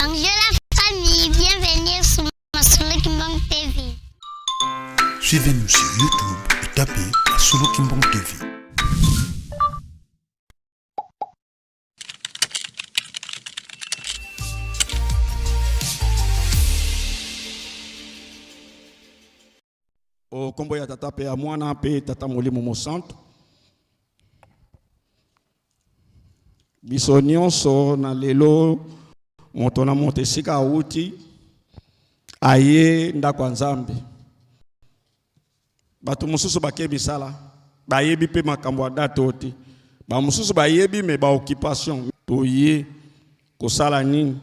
Bonjour la famille, bienvenue sur Masolo Kimbang TV. Suivez-nous sur YouTube et tapez Masolo Kimbang TV. O nkombo ya Tata mpe ya Mwana mpe Tata Molimo Mosantu. Biso nyonso na lelo, moto na moto esika awuti aye ndako ya Nzambe. Bato mosusu bake misala, bayebi mpe makambo ya date oyo te. Bamosusu bayebi me baoccupation. Toye kosala nini?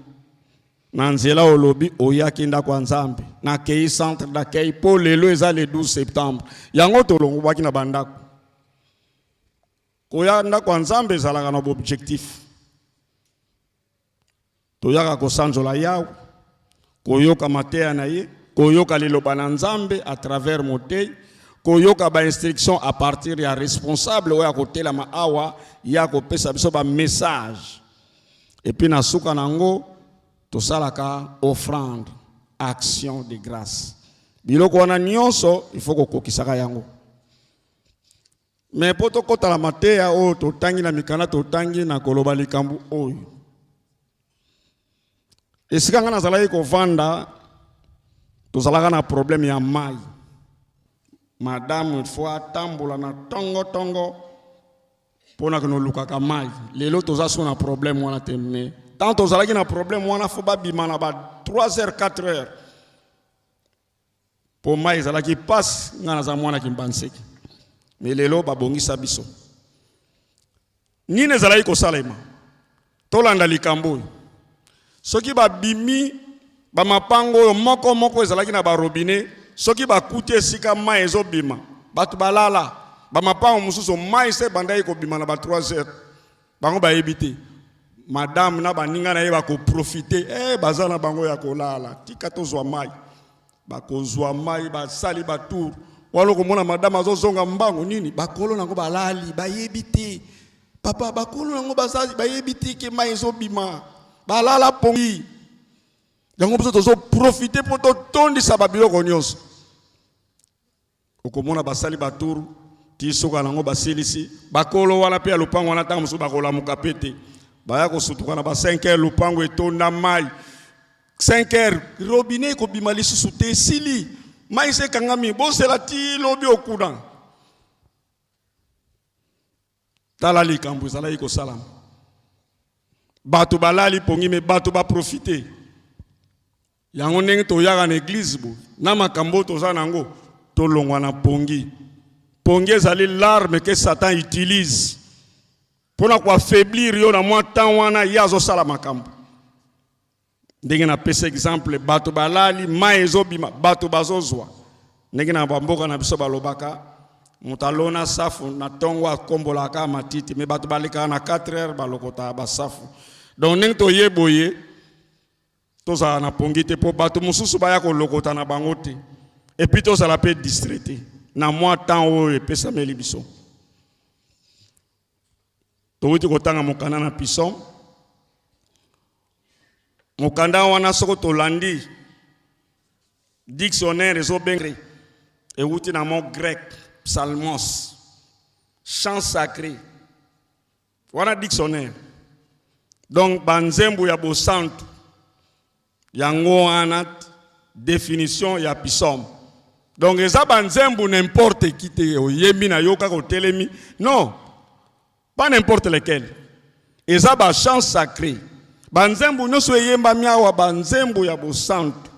Na nzela olobi oyaki ndako ya Nzambe, nakei centre d'accueil mpo lelo eza le 12 septembre. Yango tolongobwaki na bandako. Koya ndako ya Nzambe ezalaka na objectif. Toyaka kosanzola Yawe, koyoka mateya na ye, koyoka liloba na Nzambe à travers motei, koyoka ba instruction à partir ya responsable oyo akotelama awa ya kopesa biso ba message. Et puis na suka nango tosalaka offrande, action de grâce. Biloko wana nyonso il faut kokokisaka yango. Mais mpo tokɔta na mateya oyo totangi na mikanda, totangi na koloba likambo oyo. Esika ngai nazalaki kovanda, tozalaka na problème ya mai. Madame faut atambola na tongo tongo mpona kolukaka mai. Lelo toza so na problème wana te, mais tant tozalaki na problème wana, faut babima na ba 3 heures, 4 heures mpo mai ezalaki mpasi. Ngai naza mwana Kimbanseke, mais lelo babongisa biso. Nini ezalaki kosalema? Tolanda likambo oyo. Soki babimi bamapango oyo moko moko ezalaki na barobinet, soki bakuti esika mai ezobima, bato balala. Bamapango mosusu mai se ebandaki kobima na ba 3 heures, bango bayebi te. Madame na baninga na ye bakoprofite, baza na bango ya kolala, tika tozwa mai. Bakozwa mai, basali batour wana, okomona madame azozonga mbangu. Nini? Bakolo nango balali, bayebi te. Papa, bakolo nango baza bayebi te ke mai ezobima, balala pongi. Yango biso tozoprofite mpo totondisa babiloko nyonso. Okomona basali batour ti soka nango basilisi. Bakolo wana mpe ya lopango wana, ntango mosusu bakolamuka mpe te, baya kosutuka na ba 5 heures, lopango etonda mai. 5 heures, robinet ekobima lisusu te, esili, mai se ekangami, bosela ti lobi okuna. Tala likambo ezalaki kosalama. Bato balali pongi, me bato baprofite yango. Ndenge toyaka na église bo na makambo toza nango, tolongwa na pongi. Pongi ezali l'arme que Satan utilise mpona koaffaiblir yo na mwa temps wana ye azosala makambo. Ndenge napesa exemple, bato balali, mai ezobima, bato bazozwa. Ndenge na bamboka na biso balobaka, moto alona safu na ntongo akombolaka matiti, me bato balekaka na 4 heures, balokotaka basafu. Donc ndenge toye boye, tozala na pongi te mpo bato mosusu baya kolokota na bango te. Et puis tozala mpe distrait te na mwa temps oyo epesameli biso. Towuti kotanga mokanda na psaume. Mokanda wana, soko tolandi dictionnaire, ezobenga ewuti na mot grec psalmos, chant sacré. Wana dictionnaire. Donc banzembo ya bosantu, yango wana définition ya psaume. Donc eza banzembo n'importe qui te, oyembi na yo kaka otelemi. Non, pas n'importe lequel. Eza bachant sacré, banzembo nyonso eyembami awa, banzembo ya bosantu.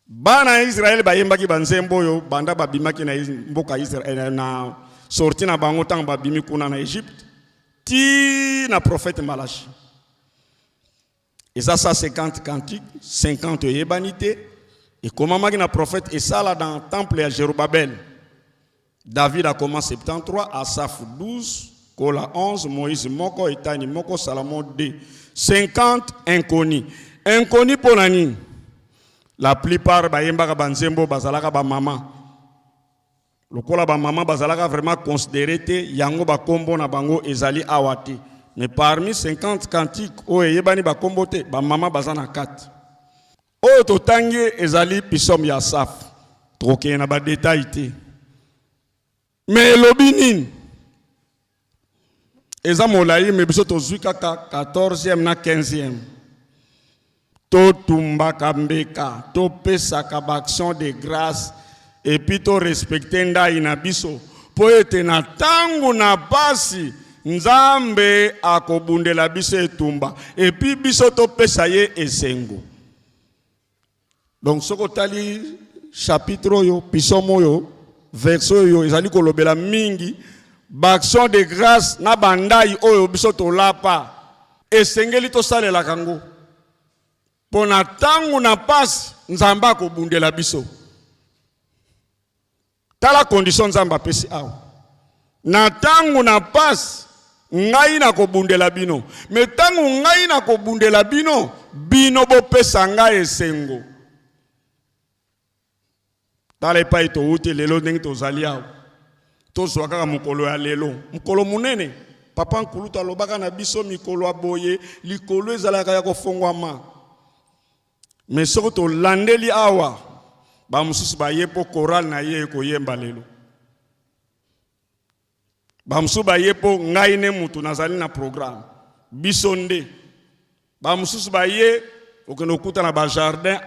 Bana ya Israele bayembaki banzembo oyo banda babimaki na mboka Israele, na sortie na bango ntango babimi kuna na Egypte, ti na prophète Malachi. Eza 150 cantiques, 50 eyebani te. Ekomamaki na prophète Esala dans temple ya Jerubabel. David akoma 73, Asaph 12, Kola 11, Moïse moko, Etani moko, Salomon 2. 50 inconnu. Inconnu mpo na nini? La plupart bayembaka banzembo bazalaka bamama. Lokola bamama bazalaka vraiment considéré te, yango bakombo na bango ezali awa te. Mais parmi 50 cantiques oyo eyebani bakombo te, bamama baza na kati. Oyo totangi ezali psaume ya Asaf. Tokokende na badetail te. Mais elobi nini? Eza molai, me biso tozwi kaka 14e na 15e. Totumbaka mbeka, topesaka baaction de grâce et puis torespecte ndai na biso, mpo ete na ntango na pasi Nzambe akobundela biso etumba et puis biso topesa ye esengo. Donc soki otali chapitre oyo, psaume oyo, verset oyo ezali kolobela mingi baaction de grâce na bandai oyo biso tolapa, esengeli tosalelaka yango mpo na ntango na pasi Nzambe akobundela biso. Tala condition Nzambe apesi awa: na ntango na pasi ngai nakobundela bino, me ntango ngai nakobundela bino, bino bopesa ngai esengo. Tala epai towuti lelo, ndenge tozali awa. Tozwa kaka mokolo ya lelo, mokolo monene. Papa Nkulutu alobaka na biso mikolo ya boye, likolo ezalaka ya kofongwama. Me soki tolandeli awa, bamosusu baye mpo chorale na ye ekoyemba lelo, bamosusu baye mpo ngai ne mutu nazali na programme, biso nde. Bamosusu baye okende okuta na bajardin,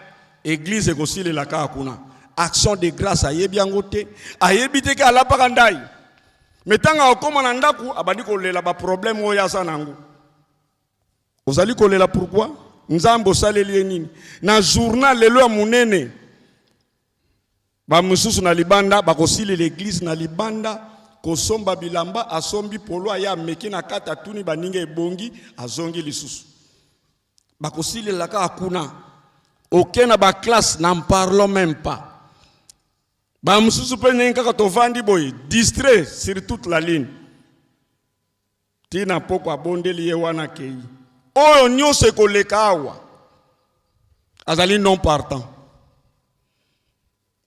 église ekosilela kaka kuna. Action de grâce ayebi yango te, ayebi te ke alapaka ndai. Me ntango akokóma na ndako, abandi kolela baproblème oyo aza nango. Ozali kolela pourquoi? Nzambe osaleli ye nini na journal lelo ya monene? Bamosusu na libanda bakosilela église, na libanda kosomba bilamba, asombi polo, aye ameki na kati, atuni baninga ebongi, azongi lisusu. Bakosilela kaka kuna. Oke na baclasse, n'en parlons même pas. Bamosusu mpe ndenge kaka tovandi boye, distrait sur toute la ligne, ntina poko abondeli ye wana akei. Oyo nyonso ekoleka awa azali non partant.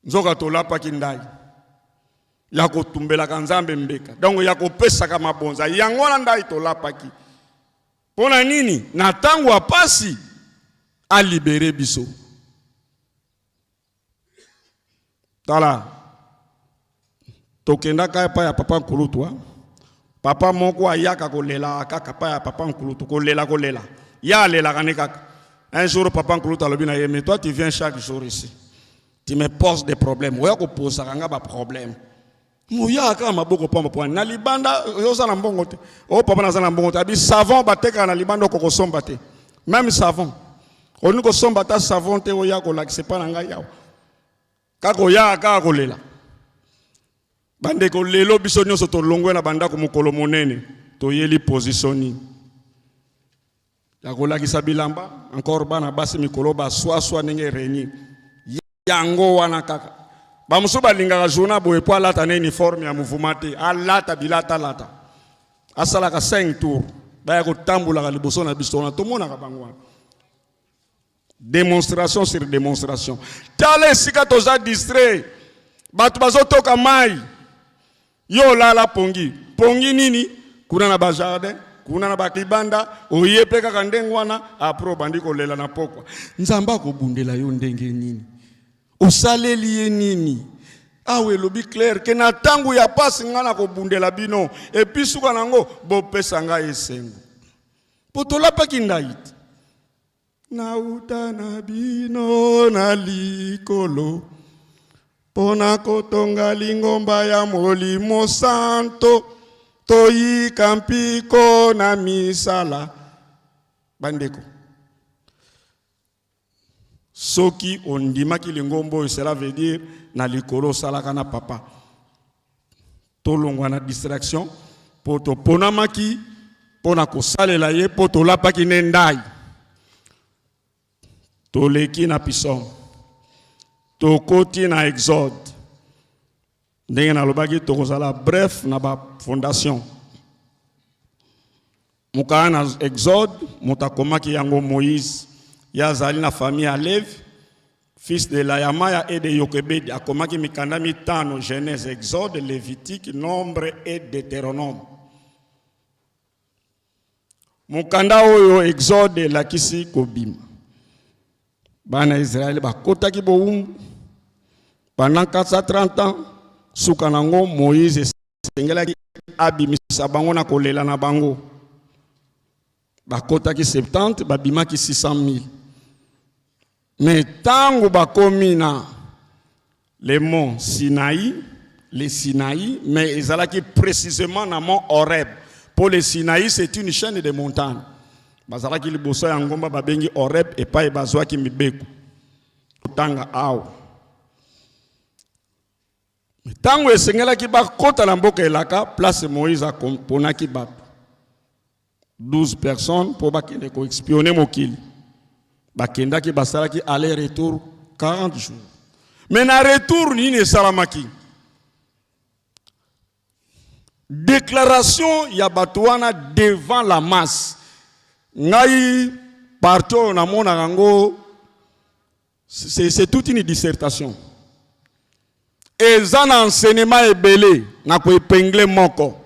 Nzoka tolapaki ndai ya kotumbelaka Nzambe mbeka, donc ya kopesaka mabonza. Yango wana ndai tolapaki. Mpo na nini? Na ntango ya pasi alibere biso. Tala, tokendaka epai ya papa Nkulutu. Papa moko ayaka kolela kaka epai ya papa Nkulutu, kolela, kolela, ye alelaka ne kaka. Un jour papa Nkulutu alobi na ye: "Mais toi, tu viens chaque jour ici, tu me poses des problèmes. Oya kopozaka nga baproblème, moyaka kaka maboko pamba po na libanda oza na mbongo te." "O papa, naza na mbongo te." Abi: "Savon batekaka na libanda, okokosomba te? Même savon olingi kosomba, ata savon te, oya kolakisa epa na ngai awa, kaka oyaka kaka kolela." Bandeko, lelo biso nyonso tolongwe na bandako, mokolo monene, toyeli position nini? Ya kolakisa bilamba encore. Bana basi mikolo baswaswa ndenge reni yango wana kaka. Bamosusu balingaka journée boye mpo alata na uniforme ya mouvement te, alata bilata, alata, asalaka 5 tour, baya kotambolaka liboso na biso wana, tomonaka bango wana, démonstration sur démonstration. Tala esika toza distrait, bato bazotoka mai, yo olala pongi. Pongi nini? Kuna na bajardin, kuna na bakibanda, oye mpe kaka ndenge wana. Après obandi kolela na pokwa. Nzambe akobundela yo ndenge nini? Osaleli ye nini? Awa elobi clair ke na ntango ya pasi ngai na kobundela bino, et puis suka nango bopesa ngai esengo, mpo tolapaki ndai te. Nauta na bino na likolo mpo na kotonga lingomba ya Molimo Santo, toyika mpiko na misala. Bandeko, soki ondimaki lingomba oyo, cela veut dire na likolo osalaka na papa. Tolongwa na distraction, mpo toponamaki mpo na kosalela ye, mpo tolapaki nde ndai. Toleki na psaume, tokoti na Exode. Ndenge nalobaki, tokozala bref na bafondation. Mokanda na Exode, moto akomaki yango Moïse. Ye azali na famille ya Levi, fils de Layamaya et de Yokebedi. Akomaki mikanda mitano: Genèse, Exode, Lévitique, Nombre et Deutéronome. Mokanda oyo Exode elakisi kobima. Bana Israël bakotaki bowumbu pendant 430 ans, suka nango Moïse esengelaki abimisa bango na kolela na bango. Bakotaki 70, babimaki 600 000. Mais tango bakomi na le mont Sinaï, le Sinaï, mais ezalaki précisément na mont Horeb. Pour le Sinaï, c'est une chaîne de montagnes. Bazalaki liboso ya ngomba babengi Horeb epai bazwaki mibeko. Tanga awa. Ntango esengelaki bakota na mboka elaka, place Moïse aponaki bato 12 personnes mpo bakende koespionner mokili. Bakendaki, basalaki aller retour 40 jours. Mais na retour, nini esalamaki? Déclaration ya bato wana devant la masse. Ngai partout oyo namonaka yango, c'est toute une dissertation, eza na enseignement ebele na koépingler moko.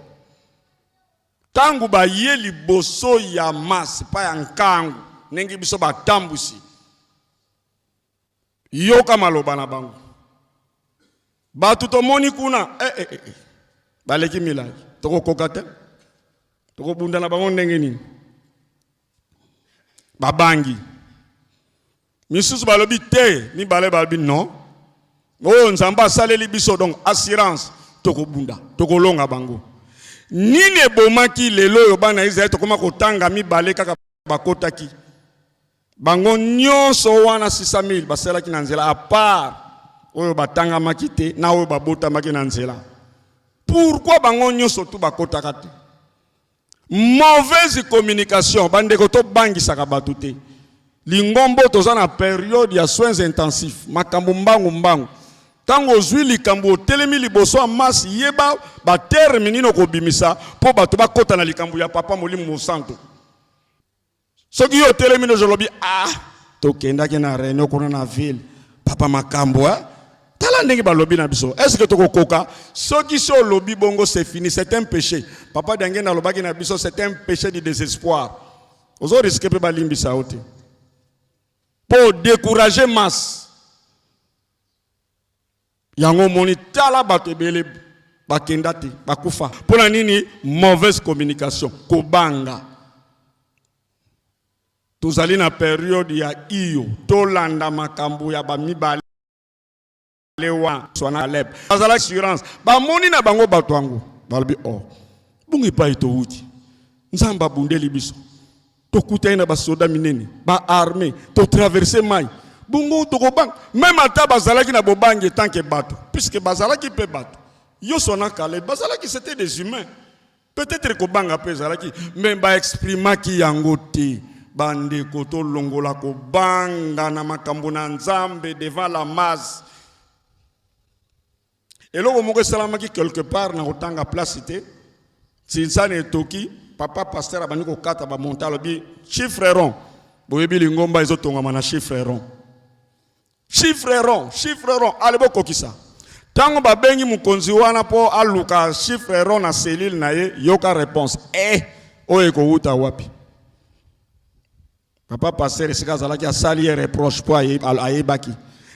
Ntango baye liboso ya masse pa ya nkangu, ndenge biso batambusi, yoka maloba na bango: bato tomoni kuna, eh, eh, eh, baleki milai, tokokoka te, tokobunda na bango ndenge nini? Babangi. Misusu balobi te, mibale balobi non, oyo Nzambe asaleli biso, donc assurance, tokobunda, tokolonga bango. Nini ebomaki lelo oyo bana Israele? Tokóma kotanga mibale kaka bakotaki. Bango nyonso wana 600 000 basalaki na nzela, à part oyo batangamaki te na oyo babotamaki na nzela. Pourquoi bango nyonso tu bakotaka te? Mauvaise communication. Bandeko, tobangisaka bato te. Lingombo, toza na période ya soins intensifs, makambo mbangu mbangu. Ntango ozwi likambo, otelemi liboso ya masse, yeba baterme nini okobimisa mpo bato bakɔta na likambo ya Papa Molimo Mosantu. Soki yo otelemi, nozolobi: ah, tokendaki na réunion kuna na ville, papa, makambo eh? Tala ndenge balobi na biso, est ce que tokokoka? Soki so olobi bongo, c'est fini, c'est un péché. Papa Dange alobaki na biso, c'est un péché du désespoir. Ozorisquer mpe balimbisa yo te mpo décourager masse. Yango omoni, tala bato ebele bakenda te, bakufa. Mpo na nini? Mauvaise communication, kobanga. Tozali na période ya iyo tolanda makambo ya bamibale wana na Caleb. Bazalaki assurance, bamoni na bango bato yango, balobi: o oh, bongo epai towuti, Nzambe abundeli biso, tokutani na basoda minene baarmée, totraverser mai, bongo tokobanga? Même ata bazalaki na bobangi etanke bato, puisque bazalaki mpe bato nyonso na Caleb bazalaki, c'était des humains. Peut-être kobanga mpe ezalaki, mais baexprimaki yango te. Bandeko, tolongola kobanga na makambo na Nzambe devant la masse. Eloko moko esalamaki quelque part, na kotanga place te. Nsinsani etoki, papa pasteur abandi kokata bamontant, alobi chiffre rond. Boyebi lingomba ezotongama na chiffre rond, chiffre rond, chiffre rond. Ale, bokokisa. Ntango babengi mokonzi wana mpo aluka chiffre rond na cellule na ye, yoka réponse: e oyo ekowuta wapi? Papa pasteur, esika azalaki, asali ye reproche mpo ayebaki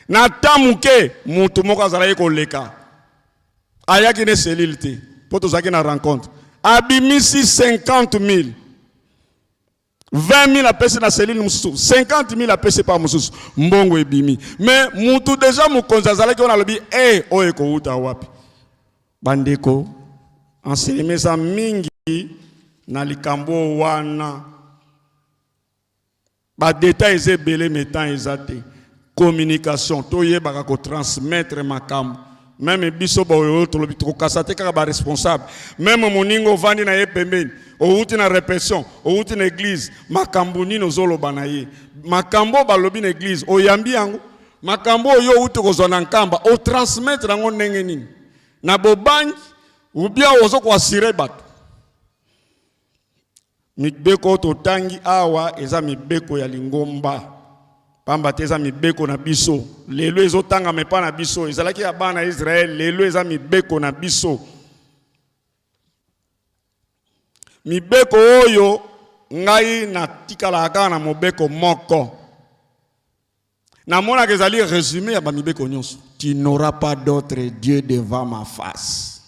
na ta moke motu moko azalaki koleka, ayaki ne cellule te mpo tozalaki na rencontre, abimisi 50 000, 20 000 apesi na cellule mosusu, 50 000 apesi pa mosusu. Mbongo ebimi, mais mutu déjà mokonzi azalaki wana, alobi: e oyo ekowuta wapi? Bandeko, enseignement eza mingi na likambo wana, badétail eza ebele, mais temps eza te. Communication, toyebaka kotransmettre makambo. Même biso boyo tolobi, tokokasa te kaka baresponsable. Même moninga ovandi na ye pembeni, outi na répétition, outi na église, makambo nini ozoloba na ye? Makambo oyo balobi na église, oyambi yango? Makambo oyo outi kozwa na nkamba, otransmettre yango ndenge nini? Na bobangi ou bien ozo koassurer bato? Mibeko oyo totangi awa eza mibeko ya lingomba, pamba te eza mibeko na biso. Lelo ezotangama epa na biso. Ezalaki ya bana ya Israele, lelo eza mibeko na biso. Mibeko oyo Ngai natikalaka kaka na mobeko moko. Namonaka ezali résumé ya bamibeko nyonso. Tu n'auras pas d'autre Dieu devant ma face.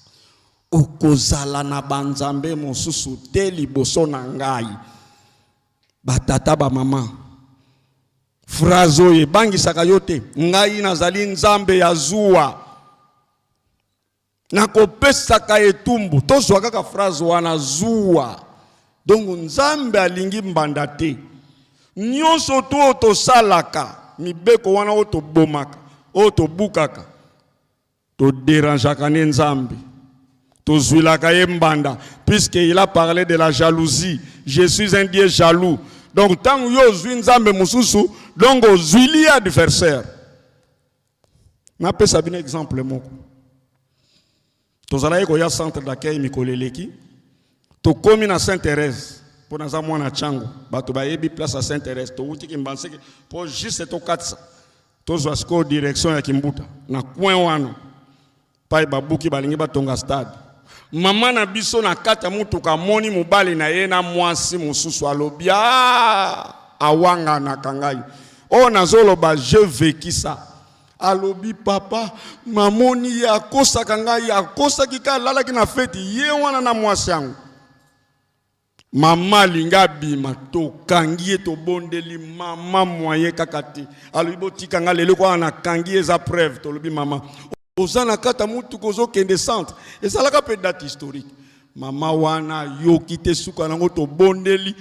Okozala na banzambe mosusu te liboso na ngai. Batata bamama, phrase oyo ebangisaka yo te. Ngai nazali Nzambe ya zuwa. Nakopesaka etumbu. Tozwa kaka phrase wana, zuwa. Donc Nzambe alingi mbanda te. Nyonso to oyo tosalaka, mibeko wana oyo tobomaka, oyo tobukaka, toderangeaka nde Nzambe, tozwilaka ye mbanda, puisque il a parlé de la jalousie. Je suis un Dieu jaloux. Donc ntango yo ozwi Nzambe mosusu, donc ozwili ye adversaire. Napesa bino exemple moko. Tozalaki koya centre d'accueil mikolo eleki, tokomi na Sainte Thérèse, mpo naza mwana Tshangu, bato bayebi place ya Sainte Thérèse. Towuti Kimbanseke mpo juste tokatisa, tozwa sikoyo direction ya Kimbuta, na coin wana pai babuki balingi batonga stade. Mama na biso na kati ya motuka amoni mobali na ye na mwasi mosusu, alobi: "Ah, awanganaka ngai oyo nazoloba, je vécu ça." Alobi: "Papa, mamoni ye akosaka ngai, akosaki ka alalaki na feti ye wana na mwasi yango." Mama alingi abima, tokangi ye, tobondeli mama, moye kaka te. Alobi: "Botika nga lelo kwana nakangi ye, eza preuve." Tolobi: "Mama, oza na kati ya motuka, ozokende centre, ezalaka mpe date historique." Mama wana ayoki te. Suka nango tobondeli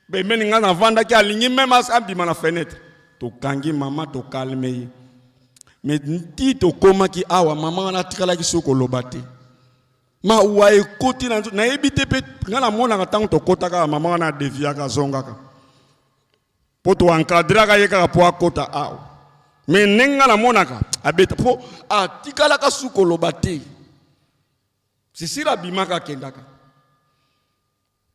pembeni, ngai navandaki, alingi même abima na fenêtre, tokangi mama, tocalmer ye. Mais nti tokomaki awa, mama wana atikalaki soki koloba te. Mawa ekoti na nzoto, nayebi te. Mpe ngai namonaka ntango tokɔtaka, mama wana adéviaka, azongaka, mpo toencadraka ye kaka mpo akɔta awa. Mais ndenge ngai namonaka abeta, mpo atikalaka su koloba te. Sisila abimaka, akendaka.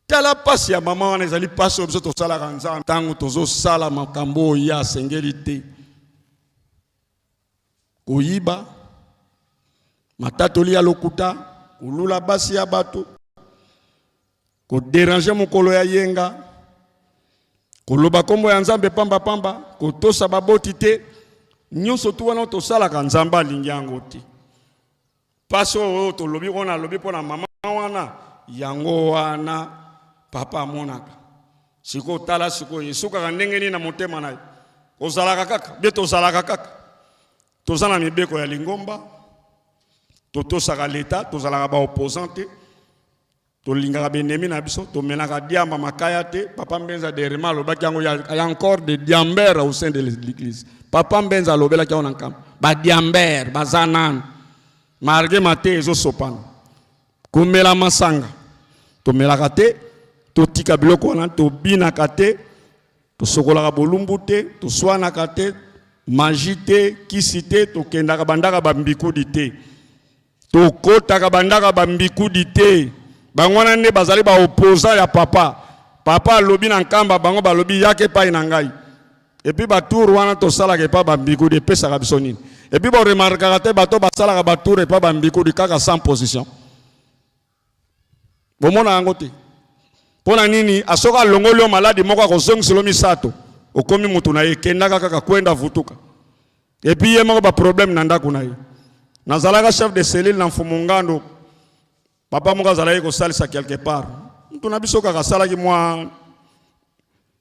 Tala mpasi ya mama wana, ezali mpasi oyo biso tosalaka Nzambe ntango tozosala makambo oyo ye asengeli te: koyiba, matatoli ya lokuta, kolula basi ya bato, kodéranger mokolo ya yenga, koloba nkombo ya Nzambe pambapamba, kotosa baboti te. Nyonso tu wana tosalaka, Nzambe alingi yango te. Mpasi oyo tolobi, oyo nalobi mpo na mama wana, yango wana papa amonaka. Sikoyo tala, sikoyo esukaka ndenge nini na motema na ye? Ozalaka kaka bie, tozalaka kaka, toza na mibeko ya lingomba, totosaka leta, tozalaka baopposant te, tolingaka benemi na biso, tomelaka diamba, makaya te. Papa Mbenza derema alobaki yango: ya encore de diambere au sein de l'église. Papa Mbenza alobelaki yango na Nkamba. Badiambere baza nanu malgré mate ezosopana. Komela masanga tomelaka te, totika biloko wana, tobinaka te, tosokolaka bolumbu te, toswanaka te, magie te, kisi te, tokendaka bandaka bambikudi te, tokotaka bandaka bambikudi te. Bango wana nde bazali baopposant ya papa. Papa alobi na Nkamba, bango balobi: "Yaka epai na ngai." Et puis batour wana tosalaka epai bambikudi epesaka biso nini? Et puis boremarquaka te, bato basalaka batour epai bambikudi kaka sans position, bomona yango te. Mpo na nini? Asoki alongoli yo maladi moko, akozongisela misato, okomi mutu na ye, ekendaka kaka kwenda vutuka. Et puis ye moko baproblème na ndako na ye. Nazalaka chef de cellule na Mfumu Ngando. Papa moko azalaki kosalisa quelque part, mutu na biso kaka, asalaki mwa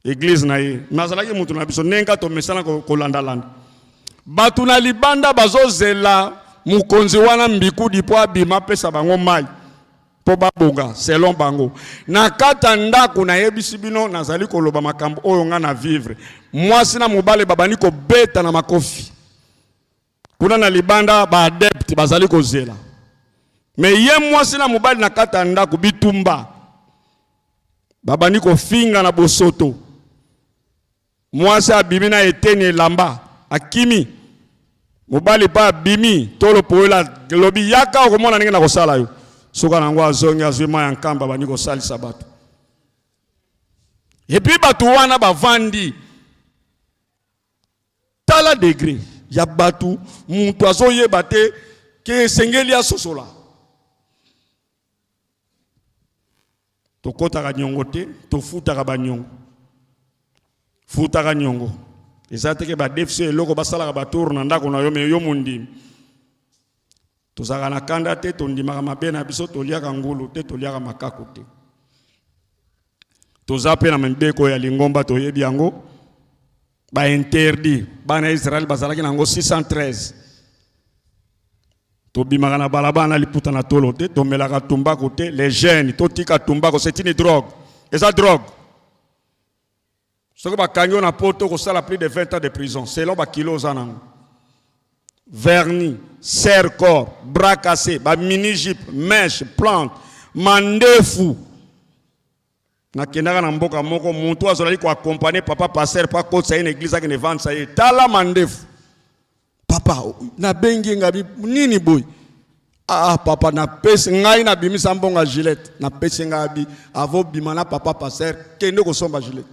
église na ye, mais azalaki mutu na biso. Ndenge kaka tomesana kolandalanda, bato na libanda bazozela mokonzi wana mbikudi mpo abima, apesa bango mai mpo babonga selon bango. Na kati ya ndako, nayebisi bino, nazali koloba makambo oyo nga na vivre. Mwasi na mobali babandi kobeta na makofi kuna na libanda, baadepte bazali kozela. Mais ye mwasi na mobali na kati ya ndako, bitumba, babandi kofinga na bosoto. Mwasi abimi na eteni elamba, akimi. Mobali mpe abimi tolo poyela, lobi: "Yaka, okomona ndenge na kosala yo." Soki nango azongi, azwi mai ya Nkamba, bandi kosalisa bato. Et puis bato wana bavandi, tala degré ya bato, moto azoyeba te ke esengeli asosola. Tokɔtaka niongo te, tofutaka baniongo. Futaka niongo eza te ke badefisi eloko basalaka batour na ndako na yo, me yo mondimi. Tozalaka na kanda te, tondimaka mabe na biso, toliaka ngulu te, toliaka makaku te. Toza mpe na mibeko ya lingomba, toyebi yango. Bainterdit bana ya Israele bazalaki na yango 613. Tobimaka na balabala na liputa na tolo te, tomelaka tumbako te. Les jeunes, totika tumbako, c'est une drogue, eza drogue. Soki bakangi yo na poto, kosala plus de 20 ans de prison selon bakilo oza nango. Vernis, serre corps, bras cassé, bamini jupe, mèche, plante, mandefu. Nakendaka na mboka moko, motu azalaki koaccompagner papa pasteur mpo akotisa ye na église, akende vandisa ye. Tala mandefu, papa. Nabengi ye ngabi nini boye? Ah papa, napesi ngai, nabimisa mbongo ya gilette, napesi ngai abi avobima na papa pasteur, kende kosomba gilette.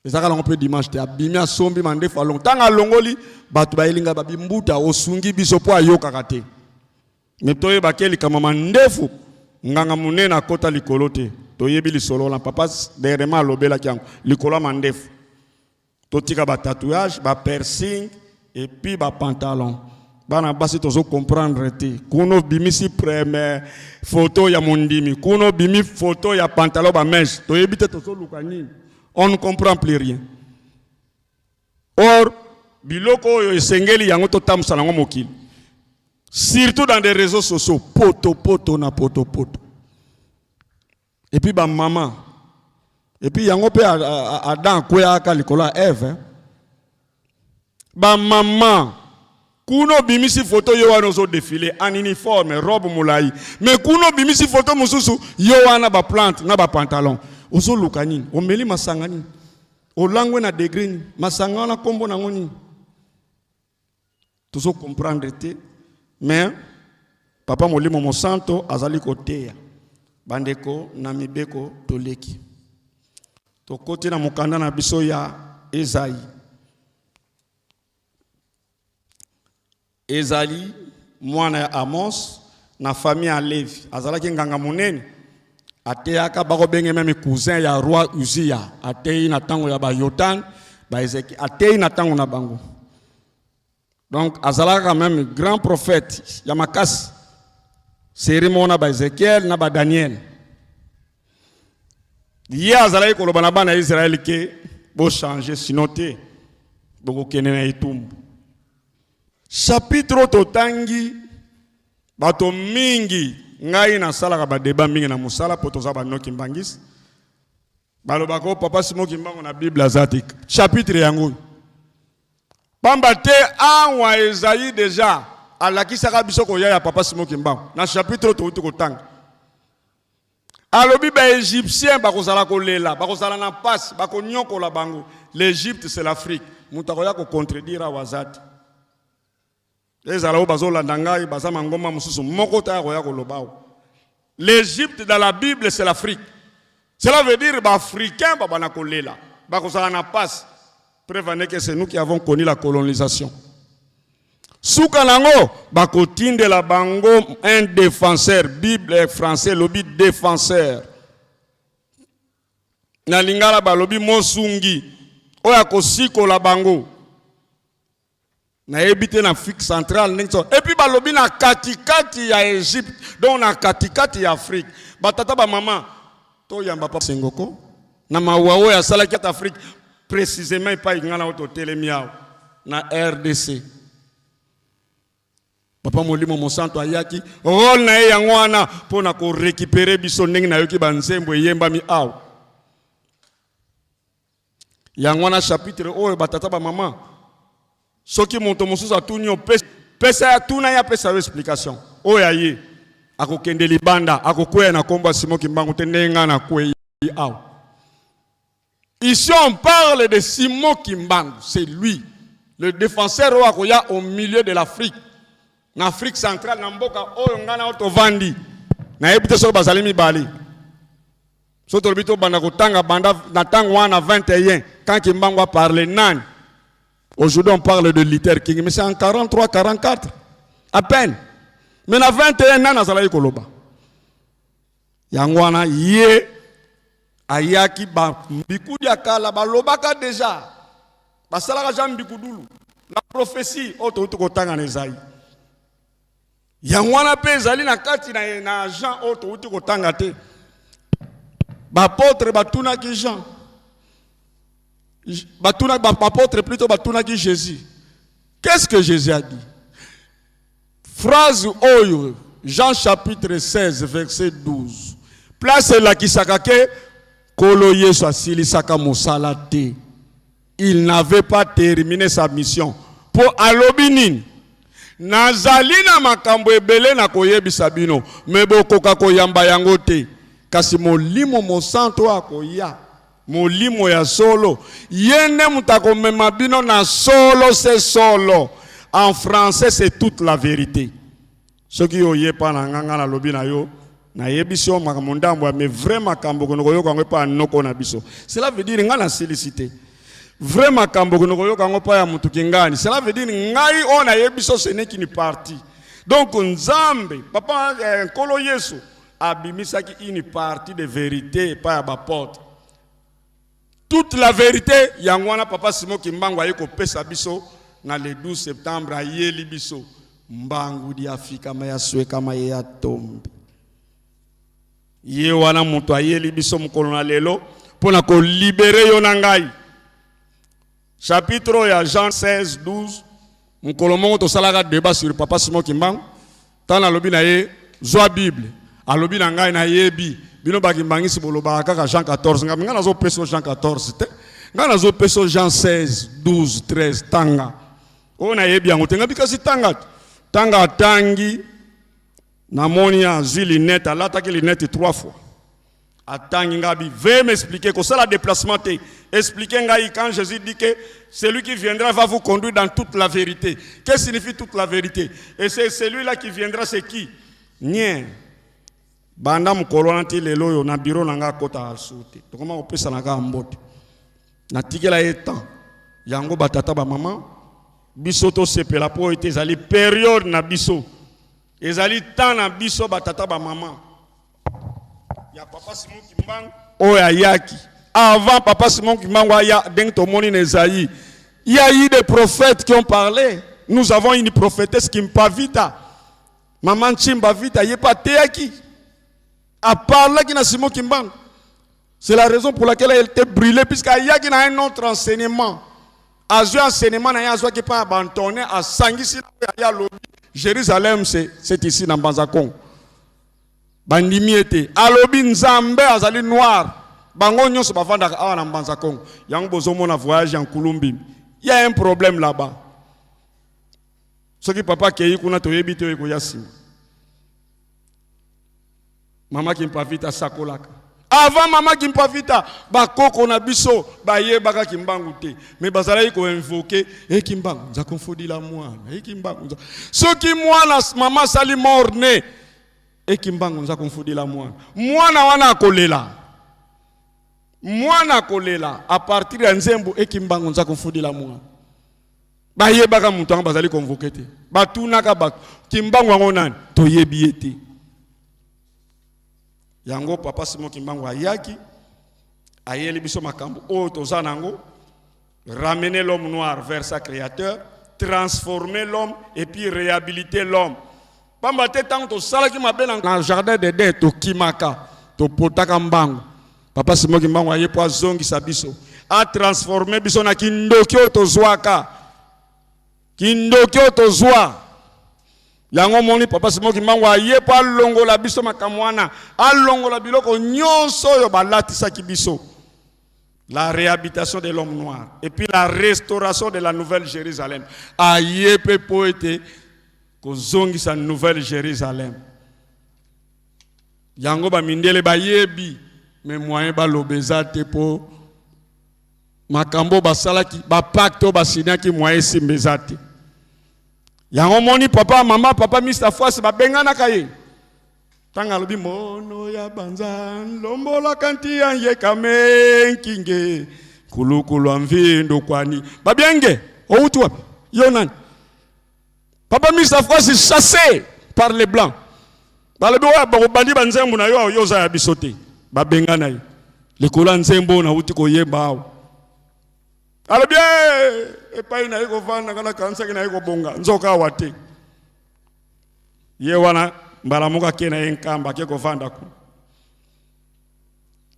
Ezalaka nango mpe dimanche te. Abimi, asombi mandefu, alongo. Ntango alongoli, bato bayeli ngai, babi: "Mbuta, osungi biso," mpo ayokaka te. Me toyebaki likambo mandefu, nganga monene akɔta likolo te. Toyebi lisolo wana, papa dernièrement alobelaki yango likolo ya mandefu. Totika batatouage, bapiercing et puis bapantalon. Bana basi, tozocomprendre te. Kuna obimisi première photo ya mondimi, kuna obimi photo ya pantalon, bamèche. Toyebi te tozoluka nini, on ne comprend plus rien. Or biloko oyo esengeli yango totambusa nango mokili, surtout dans des réseaux sociaux, poto poto na poto poto. Et puis bamama, et puis yango mpe Adam akweyaka likolo ya Eve, hein. Bamama, kuna obimisi foto yo wana ozodéfiler en uniforme, robe molai, mais kuna obimisi foto mosusu yo wana baplante na bapantalon. Ozoluka nini? Omeli masanga nini? Olangwe na degré nini? Masanga wana nkombo nango nini? Tozocomprendre te. Mais papa Molimo Mosanto azali koteya bandeko na mibeko. Toleki, tokoti na mokanda na biso ya Ezayi. Ezali mwana ya Amos na famille ya Levi. Azalaki nganga monene, ateyaka, bakobenge même cousin ya roi Uzia. Ateyi na ntango ya bayotan, baezeki, ateyi na ntango na bango. Donc azalaka quand même grand prophète ya makasi, série moko na baezekiel na badaniel. Ye azalaki koloba na bana ya Israele ke bochange, sinon te bokokende na etumbu. Chapitre oyo totangi, bato mingi, ngai nasalaka badébat mingi na mosala mpo toza banoki mbangisi, balobaka: "O papa Simon Kimbangu, na Bible aza te chapitre yango oyo." Pamba te awa ezali déjà alakisaka biso koya ya papa Simon Kimbangu. Na chapitre oyo touti kotanga, alobi baégyptien bakozala kolela, bakozala na mpasi, bakonyokola bango. L'Égypte, c'est l'Afrique. Moto akoya kocontredire awa aza te. Ezala oyo bazolanda ngai baza mangomba mosusu, moko te akoya koloba awa. L'Égypte dans la Bible, c'est l'Afrique. Cela veut dire baafricain babana kolela, bakozala na mpasi. Preuve en est que c'est nous qui avons connu la colonisation. Suka nango, bakotindela bango un défenseur. Bible français elobi défenseur, na lingala balobi mosungi oyo akosikola bango. Nayebi te na Afrique centrale ndenge so. Et puis balobi na katikati ya Égypte, donc na katikati ya Afrique. Batata, bamama, toyamba pa sengoko na mawa oyo asalaki ata Afrique, précisément epai ngai na oyo totelemi awa na RDC. Papa Molimo Mosanto ayaki, rôle na ye yango wana mpo na korécupérer biso. Ndenge nayoki banzembo eyembami awa, yango wana chapitre oyo. Batata, bamama, soki moto mosusu atuni yo, pesa ya tuna ye, apesa yo explication. Oyo aye akokende libanda, akokweya na nkombo ya Simon Kimbangu te, ndenge ngai nakwei awa. Ici, on parle de Simon Kimbangu, c'est lui le défenseur oyo akoya au milieu de l'Afrique, na Afrique centrale, na mboka oyo ngai na oyo tovandi. Nayebi te soki bazali mibale. So tolobi tobanda kotanga banda na ntango wana 21, quand Kimbangu a parlé nani. Aujourd'hui, on parle de Luther King, mais c'est en 43, 44 à peine. Mais na 21, nani azalaki koloba? Yango wana ye ayaki ba mbikudi ya kala balobaka deja basalaka ja mbikudulu la prophetie oyo touti kotanga na Esaïe. Yango wana mpe ezali na kati na, na Jean oyo touti kotanga te. Bapotre batunaki Jean, batuna bapotre plutôt batunaki Jésus. Qu'est-ce que Jésus a dit? Phrase oyo Jean chapitre 16 verset 12. Place elakisaka ke Nkolo Yesu asilisaka mosala te. Il n'avait pas terminé sa mission. Po alobi nini? Nazali na makambo ebele na koyebisa bino, me bokoka koyamba yango te. Kasi Molimo Mosantu oyo akoya, Molimo ya solo, ye nde moto akomema bino na solo se solo. En français, c'est toute la vérité. Soki yo oye epa na nga, nga nalobi na yo, nayebisi yo makambo ndambo ya mais vrai makambo okende koyoka yango epa ya noko na biso. Cela veut dire nga nasilisi te. Vrai makambo okende koyoka yango epa ya mutu kingani. Cela veut dire ngai oyo nayebisi yo ce n'est qu'une partie. Donc Nzambe, papa eh, Nkolo Yesu abimisaki une partie de vérité epai ya baporte. Toute la vérité yango wana papa Simon Kimbangu aye kopesa biso na le 12 septembre ayeli biso mbangu di afikama ya swekama ye ya tombe ye wana moto ayeli biso mokolo na lelo mpo na kolibere yo na ngai. Chapitre oyo ya Jean 16 12 mokolo moko tosalaka débat sur papa Simon Kimbangu. Ntango nalobi na ye zwa Bible, alobi na ngai nayebi bino bakimbangisi bolobaka kaka Jean 14. Ngai ngai nazopesa Jean 14 te, ngai nazopesa Jean 16 12 13. Tanga oyo nayebi yango te, ngai bikasi tanga tanga. Atangi, namoni azwi lunette, alataki lunette trois fois. Atangi, ngabi veuillez m'expliquer, kosala déplacement te, expliquer ngai, quand Jésus dit que celui qui viendra va vous conduire dans toute la vérité, que signifie toute la vérité? Et c'est celui-là qui viendra, c'est qui? Nien banda mokolo wana ti lelo oyo na bureau na ngai akotaka lisusu te. Tokoma kopesana kaka mbote, natikela ye temps. Yango batata bamama biso tosepela mpo ete ezali periode na biso, ezali temps na biso batata bamama ya papa Simon Kimbangu oyo ayaki. Avant papa Simon Kimbangu aya, ndenge tomoni na Esaïe, il y a eu des prophètes qui ont parlé. Nous avons une prophétesse Kimpa Vita, Maman Nchimba Vita, ye mpe ateyaki, aparlaki na Simon Kimbangu. C'est la raison pour laquelle elle était brûlée, puisqu'ayaki na un autre enseignement. Azwi enseignement na ye azwaki epai ya bantone, asangisi na oyo aye alobi Jérusalem c'est ici na Mbanza Congo. Bandimi ete alobi Nzambe azali noir, bango nyonso bavandaka awa na Mbanza Congo. Yango bozomona voyage ya Nkulumbi, il y a un problème là-bas. Soki papa akei kuna, toyebi te oyo ekoya nsima. Mama Kimpavita asakolaka. Avant mama Kimpavita, bakoko na biso bayebaka Kimbangu te, mais bazalaki koinvoke e Kimbangu nza konfodila mwana e Kimbangu nza. Soki mwana mama asali mort ne e Kimbangu nza konfodila mwana, mwana wana akolela, mwana akolela a partir ya nzembo e Kimbangu nza konfodila mwana. Bayebaka moto yango bazali konvoke te, batunaka bato Kimbangu yango nani, toyebi ye te. Yango papa Simon Kimbangu ayaki, ayeli biso makambo oyo toza nango: ramener l'homme noir vers sa créateur, transformer l'homme et puis réhabiliter l'homme. Pamba te ntango tosalaki mabe na jardin d'Eden, tokimaka, topotaka mbangu. Papa Simon Kimbangu aye mpo azongisa biso, atransforme biso na kindoki oyo tozwaka, kindoki oyo tozwa. Yango omoni papa Simon Kimbangu aye mpo alongola biso makambo wana, alongola biloko nyonso oyo balatisaki biso. La réhabilitation de l'homme noir et puis la restauration de la nouvelle Jérusalem. Aye mpe mpo ete kozongisa nouvelle Jérusalem. Yango bamindele bayebi, me moyen baloba eza te, mpo makambo basalaki, bapacte oyo basinyaki, moyen esimba eza te. Yango moni papa mama papa Mr Fwasi babenganaka ye ntango alobi mono ya banza lombolaka nti ya yekame nkinge kulukulu ya mvindu kwani babienge outi wapi yo nani. Papa Mr Fwasi chassé par les blancs. Balobi oyo bakobandi banzembo na yo, yo oza ya biso te. Babengana ye likolo ya nzembo oyo nauti koyemba awa. Alobi eh, epai na ye kovanda nga nakanisaki na ye kobonga, nzoka awa te. Ye wana mbala moko ake na ye Nkamba, ake kovanda kuna.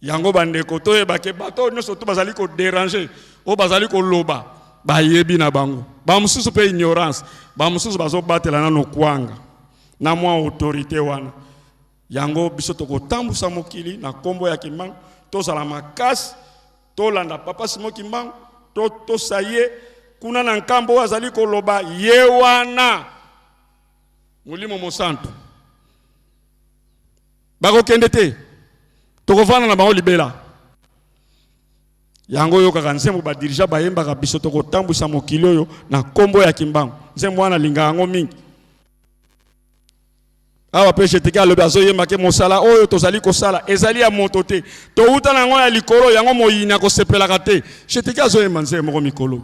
Yango bandeko, toyeba ke bato oyo nyonso to bazali kodéranger, oyo bazali koloba, bayebi na bango. Bamosusu mpe ignorance, bamosusu bazobatela nano kwanga na mwa autorité wana. Yango biso tokotambusa mokili na nkombo ya Kimbangu, tozala makasi, tolanda Papa Simon Kimbangu, totosa ye kuna na nkambo oyo azali koloba. Ye wana Molimo Mosantu, bakokende te, tokovanda na bango libela. Yango oyokaka nzembo badirigeants bayembaka: biso tokotambwisa mokili oyo na nkombo ya Kimbangu. Nzembo wana alingaka yango mingi. Awa mpe Jeteke alobi, azoyemba ke mosala oyo tozali kosala ezali ya moto te, touta na yango ya likolo, yango moyini akosepelaka te. Jeteke azoyemba nzembo moko mikolo: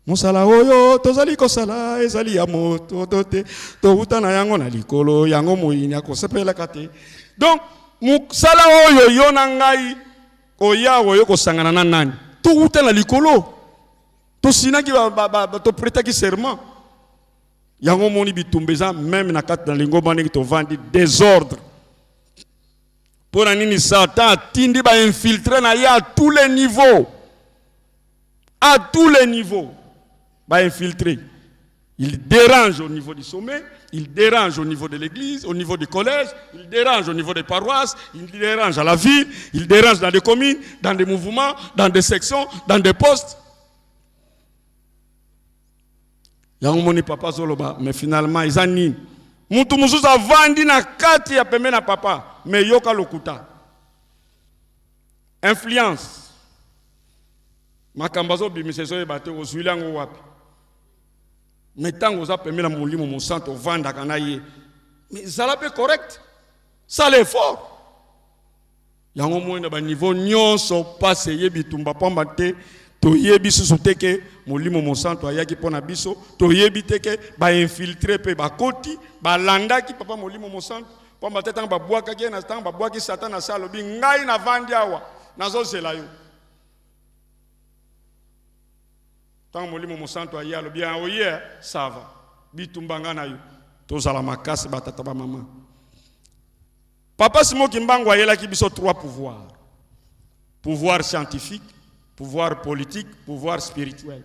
mosala oyo tozali kosala ezali ya moto to te, touta na yango na likolo, yango moyini akosepelaka te. Donc mosala oyo yo na ngai oya oyo kosangana na nani, touta na likolo, tosinaki, toprêtaki serment. Yango omoni bitumba eza même na kati na lingomba, ndenge tovandi, désordre. Mpo na nini? Satan atindi bainfiltrés na ye à tous les niveaux, à tous les niveaux bainfiltrés. Il dérange au niveau du sommet, il dérange au niveau de l'église, au niveau du collège, il dérange au niveau des paroisses, il dérange à la ville, il dérange dans des communes, dans des mouvements, dans des sections, dans des postes. Yango moni papa azoloba, mais finalement eza nini? Mutu mosusu avandi na kati ya pembe na papa, mais yoka lokuta, influence, makambo azobimisa, ezoyeba te ozwili yango wapi. Mais ntango oza pembe na Molimo Mosantu, ovandaka na ye, mais zala mpe correct, sala effort. Yango moi na baniveau nyonso mpasi eye, bitumba, pamba te toyebi susu te ke Molimo Mosantu ayaki mpo na biso. Toyebi te ke bainfiltrés mpe bakoti, balandaki papa Molimo Mosantu, pamba te ntango babwakaki ye na ntango babwaki Satan na se, alobi: ngai navandi awa, nazozela yo. Ntango Molimo Mosantu aye, alobi: "Ah, oye, ça va, bitumba nga na yo." Tozala makasi, batata, bamama. Papa Simon Kimbangu ayelaki biso trois pouvoirs: pouvoir scientifique, pouvoir politique, pouvoir spirituel.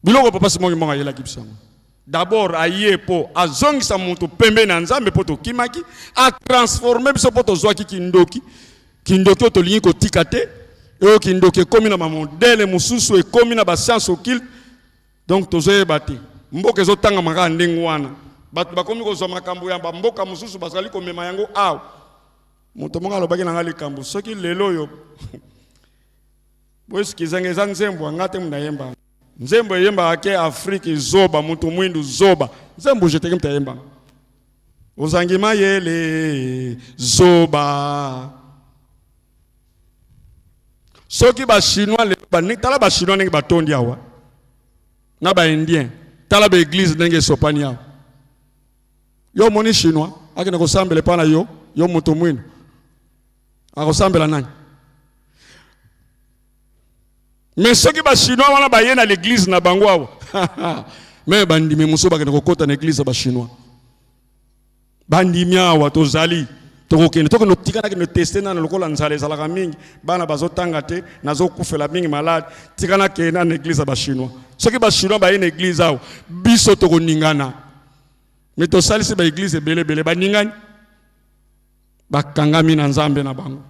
Biloko papa Simon Kimbangu ayelaki biso yango, d'abord aye mpo azongisa moto pembe na Nzambe, mpo tokimaki, atransforme biso mpo tozwaki kindoki. Kindoki oyo tolingi kotika te, oyo kindoki ekómi na bamodèle mosusu, ekómi na bascience occulte. Donc tozoyeba te, mboka ezotangama kaka ndenge wana. Bato bakomi kozwa makambo ya bamboka mosusu, bazali komema yango awa. Moto moko alobaki na nga likambo, soki lelo oyo boesikizanga, eza nzembo anga te, mutu ayembaka nzembo eyembaka ke Afrique zoba, moto mwindu zoba. Nzembo jeteke, mutu ayembaka ozangi mayele, zoba. Soki bachinois lelo, tala bachinois ndenge batondi awa na baindien, tala baéglise ndenge esopani awa. Yo omoni chinois akende kosambela epai na yo? Yo moto mwindu akosambela nani? Mais soki bachinois wana baye na l'église na bango awa, mais bandimi mosusu bakende kokɔta na église ya bachinois. Bandimi awa tozali, tokokende, tokende, tika nakende tester nano. Lokola nzala ezalaka mingi, bana bazotanga te, nazokufela mingi malade, tika nakende na église ya bachinois. Soki bachinois baye na église awa, biso tokoningana. Mais tosalisi baéglise ebele ebele, baningani, bakangami na Nzambe na bango.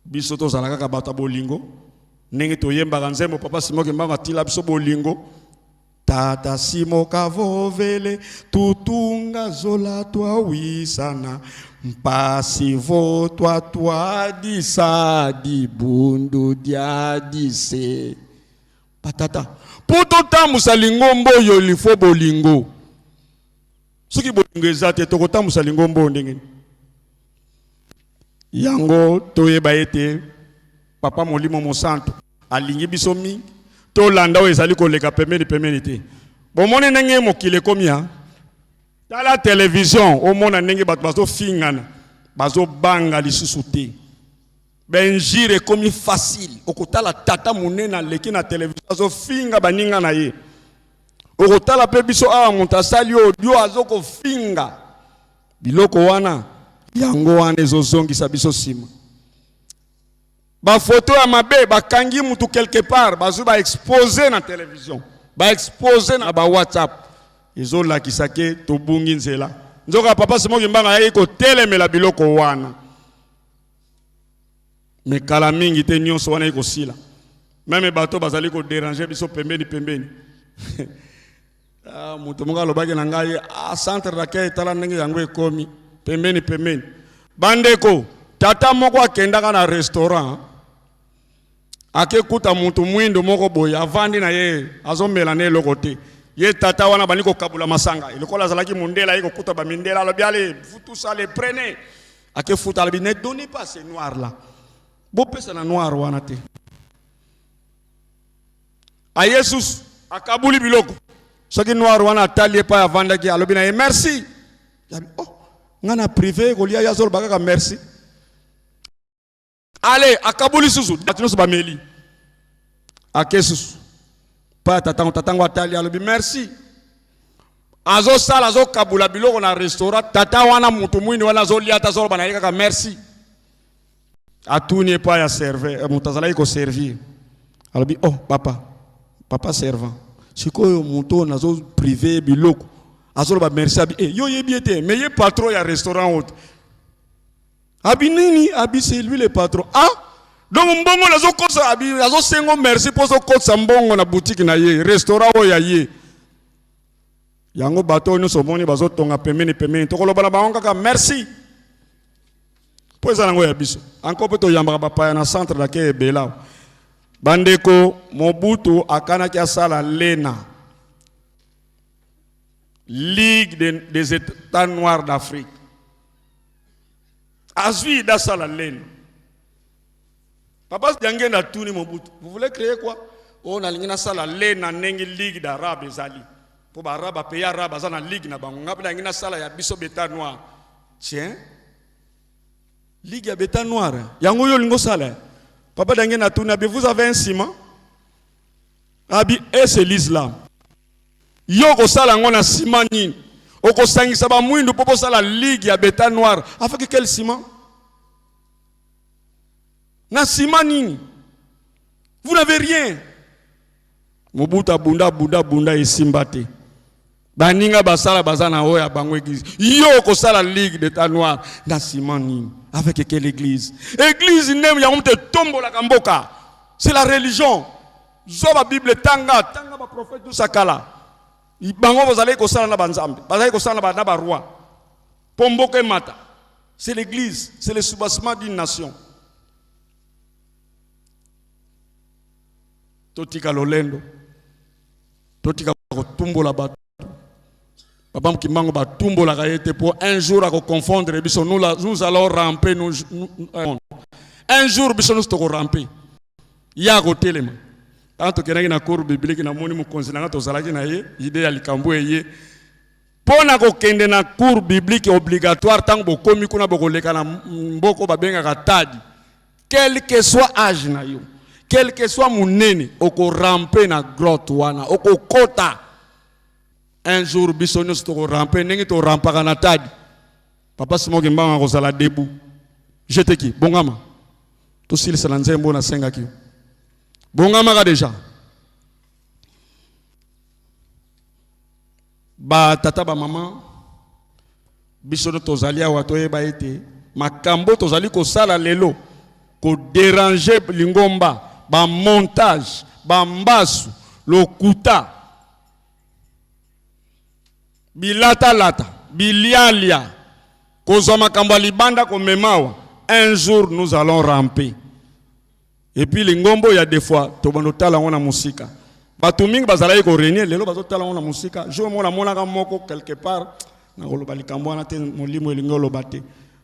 Biso tozala kaka bato ya bolingo, ndenge toyembaka nzembo papa Simon Kimbangu atila biso, bolingo. Tata Simo kavovele tutunga zola twawisana mpasi vo twa twadisa dibundu diadise. Batata, mpo totambusa lingomba oyo, lifo bolingo. Soki bolingo eza te, tokotambusa lingomba oyo ndenge nini? Yango toyeba ete papa Molimo Mosantu alingi biso mingi. Tolanda oyo ezali koleka pembeni pembeni te. Bomoni ndenge mokili ekomi ya tala television, omona ndenge bato bazofingana, bazobanga lisusu te. Bainjure ekomi facile. Okotala tata monene aleki na television azofinga baninga na ye. Okotala mpe biso awa moto asali audio azokofinga. Biloko wana yango wana ezozongisa biso nsima. Bafoto ya mabe bakangi mutu quelque part, bazwi ba expose na television, ba expose na ba WhatsApp, ezolakisa ke tobungi nzela. Nzoka papa Simon Kimbangu ayaki kotelemela biloko wana, me kala mingi te nyonso wana ekosila. Meme bato bazali koderange biso pembeni pembeni. Ah, moto moko alobaki na ngai, ah, centre d'accueil tala ndenge yango ekomi pembeni pembeni. Bandeko, tata moko akendaka na restaurant, akekuta moto mwindo moko boye avandi na ye azomela na eloko te. Ye tata wana bandi kokabula masanga, lokola azalaki mondele aye kokuta bamindele, alobi allez vous tous allez prenez. Akefuta, alobi ne donnez pas ces noirs là, bopesa na noir wana te. Aye susu akabuli biloko, soki noir wana atali epai avandaki, alobi na ye merci. Yabi, oh, nga na privé kolia ye azoloba kaka merci. Ale akabuli susu, bato nyonso bameli. Ake susu pa tatango, tatango atali alobi merci. Azosala azokabula biloko na restaurant, tata wana moto mwini wana azolia ata azoloba na ye kaka merci. Atuni epai ya serveur, moto azalaki koservir, alobi oh papa, papa servant, sikoyo moto oyo nazo prive biloko azoloba merci. Abi eh, yo oyebi ye te, mais ye patron ya restaurant oyo. Abi nini? Abi c'est lui le patron. Ah, donc mbongo nazokosa, abi azosengo merci mpo ozokotisa mbongo na boutique na ye, restaurant oyo ya ye. Yango bato oyo nyonso omoni bazotonga pembeni pembeni, tokoloba na bango kaka merci mpo eza nango ya biso. Encore mpe toyambaka bapaya na centre d'accueil ebele awa. Bandeko, Mobutu akanaki asala Lena, Ligue des États Noirs d'Afrique. Azwi dasala Lena. Papa Diangenda atuni Mobutu, vous voulez créer quoi? Oh, nalingi nasala Lena ndenge Ligue d'Arabe ezali. Po ba arabe, ba pays arabe aza na ligue na bango. Nga pe nalingi nasala ya biso beta noir. Tiens, ligue ya beta noir yango yo olingi osala? Papa Diangenda atuni abi, vous avez un ciment? Abi, et c'est l'islam. Yo okosala yango na ciment nini? Okosangisa ba mwindu po bosala ligue ya beta noir avec quel ciment? Na ciment nini? Vous n'avez rien. Mobutu abunda abunda abunda esimba te. Baninga basala baza na oyo ya bango église. Yo okosala ligue d'état noir na ciment nini? Avec quelle église? Église nde yango moto etombolaka mboka. C'est la religion. Zwa ba Bible, tanga, tanga ba prophète tout sakala. Bango bazalaki kosala na banzambe, bazalaki kosala na ba roi. Po mboka emata. C'est l'église, c'est le soubassement d'une nation. Totika lolendo, totika kotumbola bato. Papa Kimbangu batumbolaka ye te po un jour akoconfondre biso. Nous, la, nous allons ramper, nous, nous, un jour biso nyonso tokoramper, ye akotelema. Ntango tokendaki na cours biblique, namoni mokonzi na nga tozalaki na ye, ide ya likambo eye mpo na kokende na cours biblique obligatoire. Ntango bokomi kuna, bokoleka na mboko babengaka Tadi. Quel que soit âge na yo, quel que soit monene, okorampe na grotte wana, okokota. Un jour biso nyonso tokorampe ndenge torampaka na Tadi. Papa Simon Kimbangu akozala debout. Jeteki bongama, tosilisa na nzembo nasengaki yo, bongamaka deja. Ba tata, ba mama, biso no tozali awa, toyeba ete makambo tozali kosala lelo, koderange lingomba, bamontage, bambasu, lokuta, bilatalata, bilialia, kozwa makambo ya libanda komema awa, un jour nous allons ramper. Et puis lingombo ya des fois tobanda otala yango na mosika. Bato mingi bazalaki korenie, lelo bazotala yango na mosika. Jour moko namonaka moko quelque part, nakoloba likambo wana te, molimo elingi oloba te.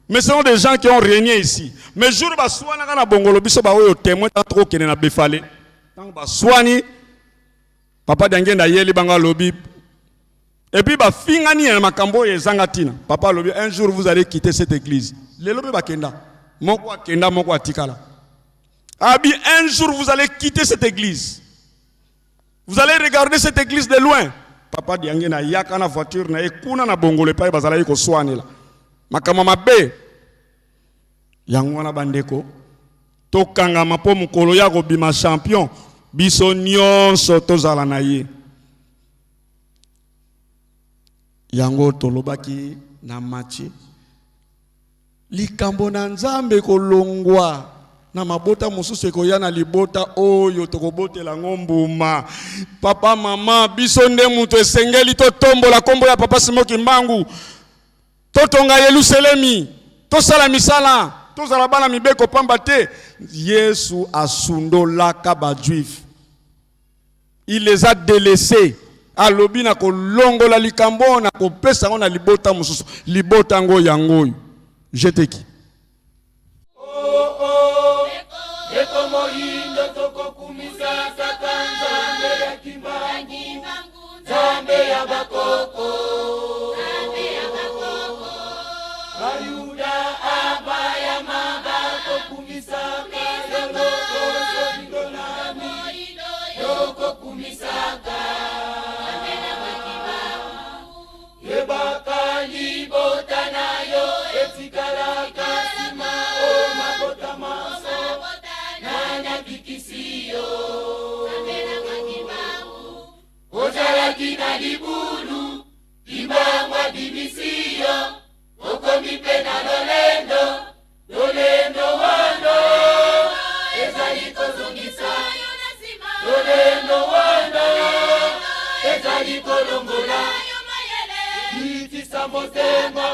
Mais ce sont des gens qui ont régné ici. Mais jour baswanaka na bongolo, biso baoyo témoin, ntango tokokende na Befale, ntango baswani, papa Diangenda ayeli bango, alobi. Et puis bafingani na makambo oyo ezanga ntina. Papa alobi, un jour vous allez quitter cette église. Lelo mpe bakenda, moko akenda, moko atikala. Abi, un jour vous allez quitter cette église, vous allez regarder cette église de loin. Papa Diange na yaka na voiture na ye kuna na Bongolo epai bazalaki koswanela makambo mabe yango wana. Bandeko, tokangama mpo mokolo ya kobima champion, biso nyonso tozala na ye. Yango tolobaki na Matthieu, likambo na Nzambe kolongwa na mabota mosusu ekoya na libota oyo tokobotela yango mbuma. Papa, mama, biso nde moto esengeli totombola nkombo ya Papa Simon Kimbangu, totonga Yelusalemi, tosala misala, tozala bana mibeko, pamba te Yesu asundolaka bajuif, il les a délaissés. Alobi na kolongola likambo oyo na kopesa yango na libota mosusu. Libota yango, yango oyo jeteki. Ndeko moyindo, tokokumisa kaka Nzambe ya Kimbangu, Nzambe ya bakoko. Bayuda abayama bakokumisaka yoloko solidonami yokokumisaka yebaka libota na yo etikalaka nsima o mabota manso nanyakikisi yo ozalaki na libulu. Kimbangu abimisi yo, okomi mpe na lolendo. Lolendo wana ezali kozongisa, lolendo wana ezali kolongola. Kitisa motema,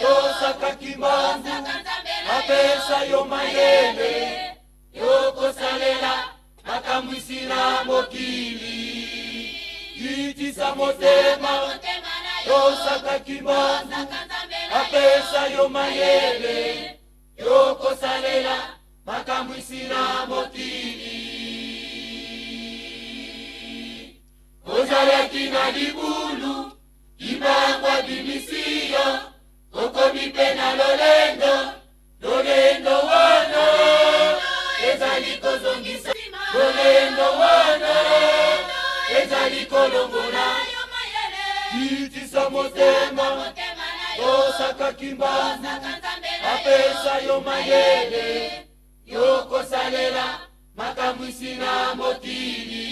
tosaka Kimbangu apesa yo mayele yokosalela makamwisi na mokili. Kitisa motema, tosaka Kimbangu apesa yo mayele yokosalela makamwisi na mokili. Ozalaki na libulu, Kimbangu abimisi yo, okomi mpe na lolendo. Lolendo wana ezali kozongisa, lolendo wana ezali kolongola. Kitisa motema, tosaka Kimbangu apesa yo mayele yokosalela makamwisi na mokili.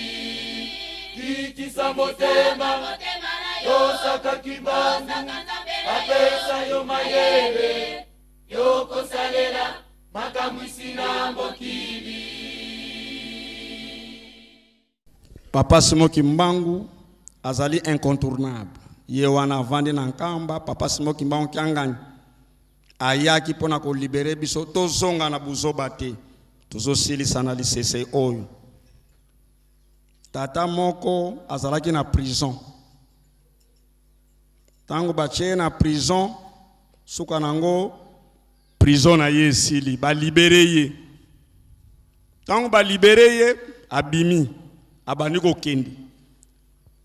Kitisa motema, tosaka Kimbangu apesa yo mayele yokosalela makamwisi na mokili. Papa Simon Kimbangu azali incontournable. Ye wana avandi na Nkamba. Papa Simon Kimbangu Kiangani ayaki mpona kolibérer biso, tozonga na buzoba te. Tozosilisa na lisese oyo. Tata moko azalaki na prison. Ntango batie ye na prison, suka nango prison na ye esili, balibérer ye. Ntango balibérer ye, abimi, abandi kokende,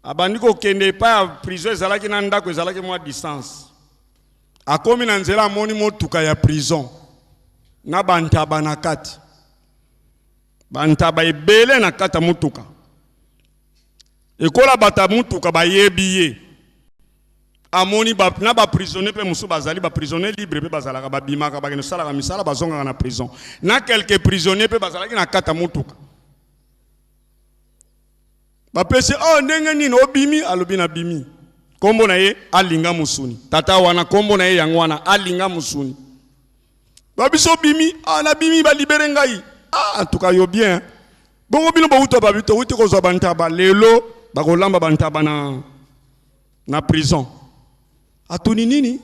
abandi kokende epai ya prison ezalaki na ndako, ezalaki mwa distance. Akomi na nzela, amoni motuka ya prison na bantaba na kati, bantaba ebele na kati ya motuka. Ekola bato ya motuka bayebi ye. Amoni ba, na baprisonnier mpe mosusu bazali baprisonnier libre mpe bazalaka, babimaka, bakende kosalaka misala, bazongaka na prison. Na quelques prisonnier mpe bazalaki na kati ya motuka. Bapesi: "Oh, ndenge nini obimi?" Alobi: "Nabimi." Nkombo na ye Alinga Mosuni. Tata wana, nkombo na ye yango wana, Alinga Mosuni. Babiso: "Obimi?" "Ah, nabimi, balibérer ngai." "Ah, en tout cas yo bien. Bongo bino bouta?" "Babi touti kozwa bantaba, lelo bakolamba bantaba na prison." Atuni: "Nini?"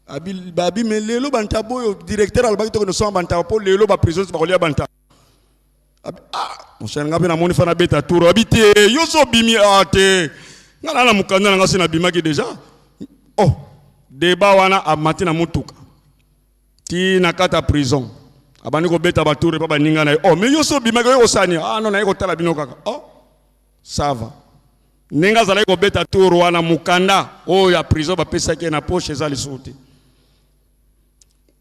Abi, babi: "Me lelo bantaba oyo, directeur alobaki tokende osomba bantaba mpo lelo baprison bakolia bantaba." Abi: "Ah, mon cher, nga mpe namoni fa nabeta tour." Abi: "Te, yo so obimi?" "Ah te, nga na mokanda na nga se nabimaki déjà." Oh, deba wana, amati na motuka ti na kati ya prison, abandi kobeta batour epa baninga na ye. "Oh, mais yo so obimaki, oyo kosani?" "Ah non, naye kotala bino kaka." "Oh, ça va." Ndenge azalaki kobeta tour wana, mokanda oyo ya prison bapesaki ye na poche eza lisusu te.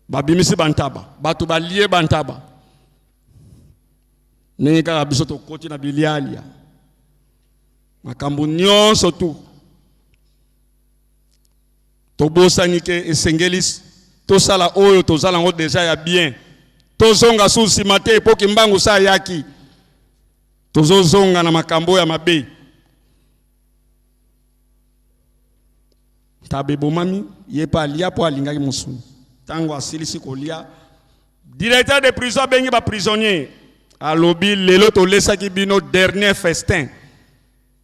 Babimisi bantaba, bato balie bantaba. Ndenge kaka biso tokoti na bilialia, makambo nyonso tu tobosani ke esengeli tosala oyo toza nango deja ya bien, tozonga su nsima te mpo Kimbangu sa ayaki. Tozozonga na makambo ya mabe. Ntaba ebomami, ye mpe alia mpo alingaki mosuni. Ntango asilisi kolia, directeur de prison abengi ba prisonniers, alobi lelo tolesaki bino dernier festin,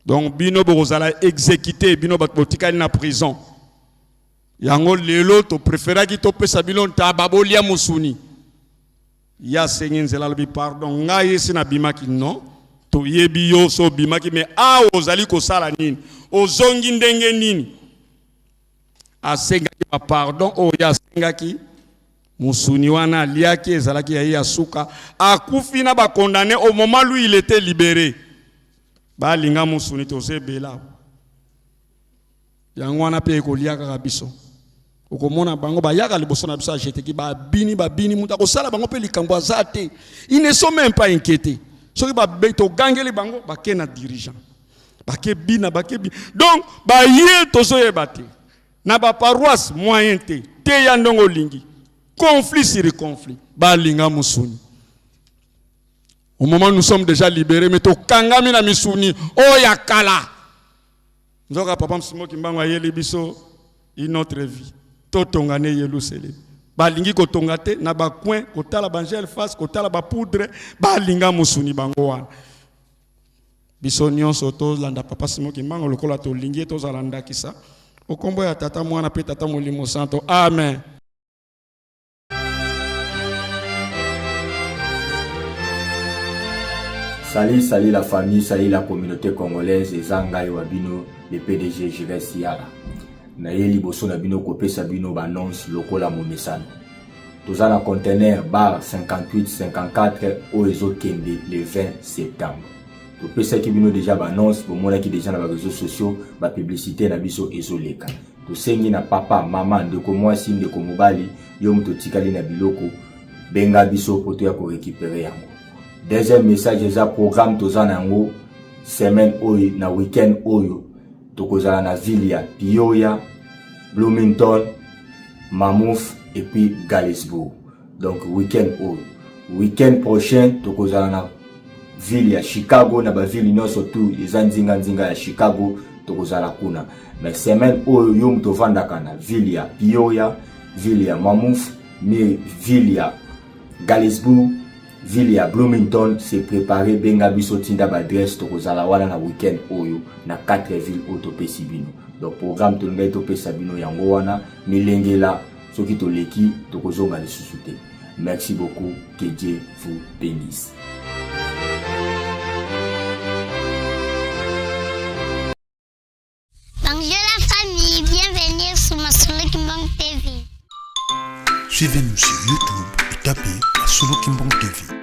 donc bino bokozala exécuté, bino bato botikali na prison. Yango lelo topréféraki topesa bino ntaba bolia mosuni. Ye asengi nzela, alobi pardon, ngai esi nabimaki. Non, toyebi yo so obimaki, me awa ozali kosala nini? Ozongi ndenge nini? Asengaki bapardon oyo ye asengaki. Mosuni wana aliaki ezalaki ya ye ya suka. Akufi na bacondamné au moment lui il était libéré. Balinga mosuni, toza ebela. Yango wana mpe ekolia kaka biso. Okomona bango bayaka liboso na biso, ajeteki babini babini, moto akosala bango mpe likambo aza te. Ils ne sont même pas inquiétés. Soki togangeli bango, bake na dirigeant, bake bina, bake bina. Donc baye tozoyeba te na baparoisse, moyen te teya ndongo olingi, conflit sur conflit. Balinga mosuni. Au moment où nous sommes déjà libérés, mais tokangami na misuni oyo ya kala. Nzoka papa Simon Kimbangu ayeli biso une autre vie. Totonga ne Yelusalemi. Balingi kotonga te na bacoin, kotala bangel face, kotala bapoudre. Balinga mosuni bango wana. Biso nyonso tolanda papa Simon Kimbangu lokola tolingi ye, tozala ndakisa. Okombo ya Tata, Mwana mpe Tata Molimo Santo, amen. Salut, salut la famille, salut la communauté congolaise, eza ngai wa bino, le PDG Jires Yala. Naye liboso na bino kopesa bino ba annonce lokola momesano. Toza na conteneur bar 58 54 oyo ezokende le 20 septembre. Topesaki bino déjà ba annonce, bomonaki déjà na ba réseaux sociaux, ba publicité na biso ezoleka. Tosengi na papa, mama, ndeko mwasi, ndeko mobali, yo moto otikali na biloko, benga biso po toya korécupérer yango. Deuxième message eza programme toza na yango semaine oyo. Na weekend oyo tokozala na ville ya Peoria, Bloomington, Mammoth et puis Galesburg. Donc weekend oyo, weekend prochain tokozala na ville ya Chicago, na baville nyonso tu eza nzinga nzinga ya Chicago tokozala kuna. Mais semaine oyo, yo moto ovandaka na ville ya Peoria, ville ya Mammoth, ville ya Galesburg, ville ya Bloomington, se préparer, benga biso, tinda baadresse, tokozala wana na weekend oyo na 4 ville oyo topesi bino. Donc programme tolingaki topesa bino yango wana. Milengela, soki toleki tokozonga lisusu te. Merci beaucoup, que Dieu vous bénisse. Bonjour la famille, bienvenue sur Masolo Kimbangu TV. Suivez-nous sur YouTube et tapez Masolo Kimbangu TV.